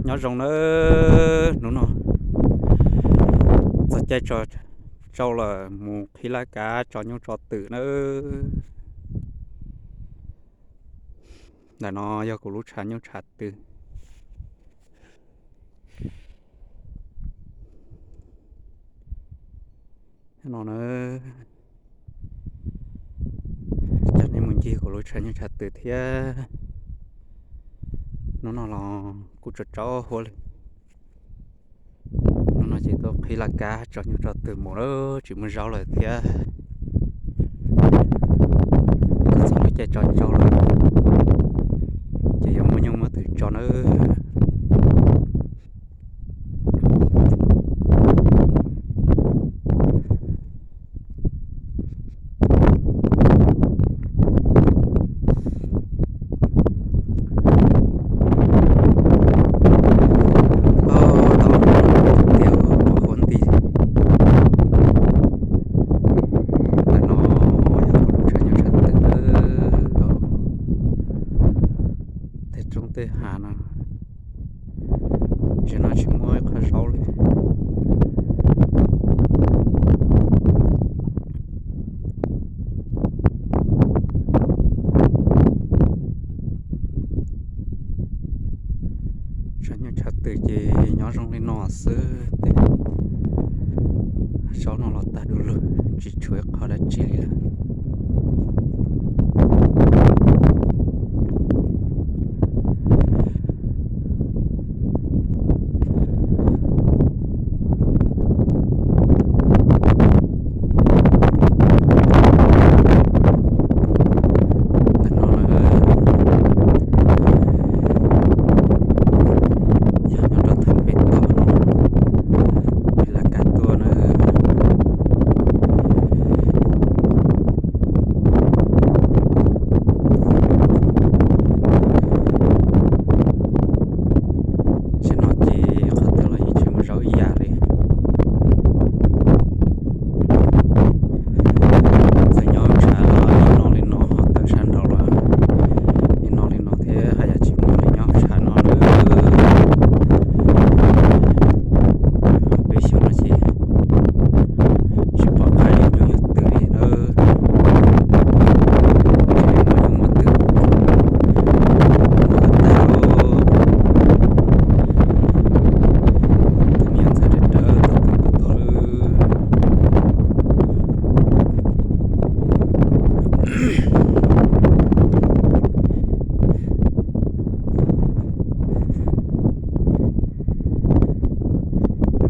Nyob zoo nawb, hnub no txog caij tso tsau lawm, mus qhib laj kab tso nyuj tso twm nawb. Ntawm no yog kuv lub tshav nyuj tshav twm no na. Coj nej mus ncig kuv lub tshav nyuj tshav twm thiab. Hnub no los kuj tsaus tsaus huab li. Hnub no ces tuaj qhib laj kab tso nyuj tso twm mus lawm, tsis muaj zaub lawm thiab. Txog lub caij tso tsau lawm, ces yuav muab nyuj muab twm tso nawb. Tias ua huv nti. Ntawm no yog kuv lub tshav nyuj tshav twm nawb. Tej roob tej hav no, tam sim no tsis muaj ib qho zaub li. Tshav nyuj tshav twm ces nyob zoo li no xwb, tej zaub no los tag du lug, tsis tshuav ib qho dab tsi li lawm. Ntawm no na, yog nyob rau thaj pem toj no, pem laj kab tuaj na. Tam sim no ces qhov twg los yeej tsis muaj zaub ib yam li. Txawm nyob tshav los ib no li no, tawm sab nraud los ib no li no thiab, haj yam tsis muaj li nyob tshav no lawm. Peb xyoos no ces tsis pom qab yuav nyuj yuav twm li nawb. Tsis muaj nyuj muaj twm, muaj tag. Tus me nyuam ntxhais rawv rawv tus twm tus tod lawm.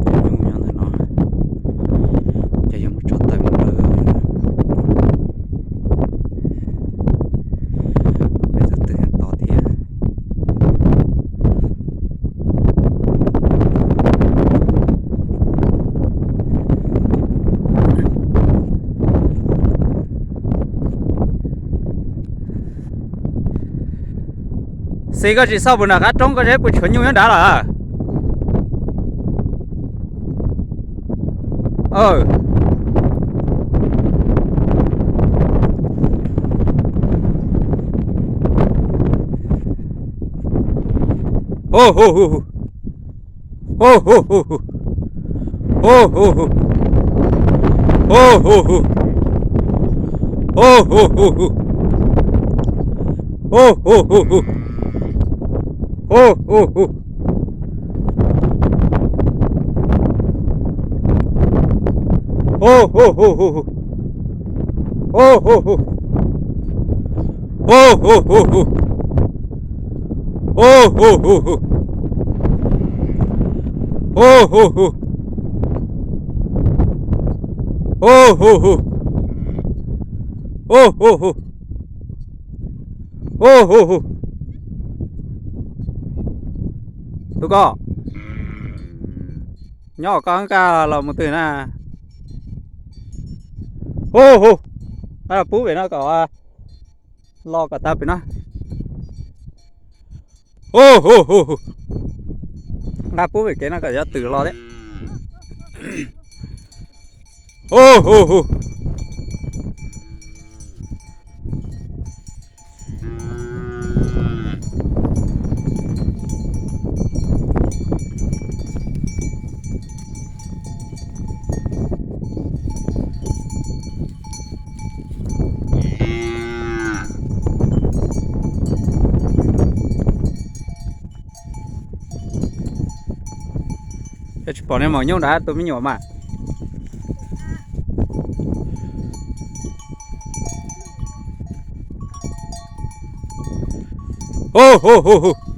Cov nyuj nyob ntawm no, ces yuav muab tso tawm mus lawm. Peb tus twm tod thiab. Xis, koj tsis xauj puas nram qab roob, koj seb puas tshuav nyuj nyob nrad lawm. Tus ko, nyob koj nqa los mus twg na? Hu hu, pub pem no kom los kom tag pem no. Hu hu hu, nqa pub pem kev no kom yuav twm los thiab. Hu hu hu. Tsis pom nej maum nyuj nrad tus me nyuam mas. Hu hu hu hu.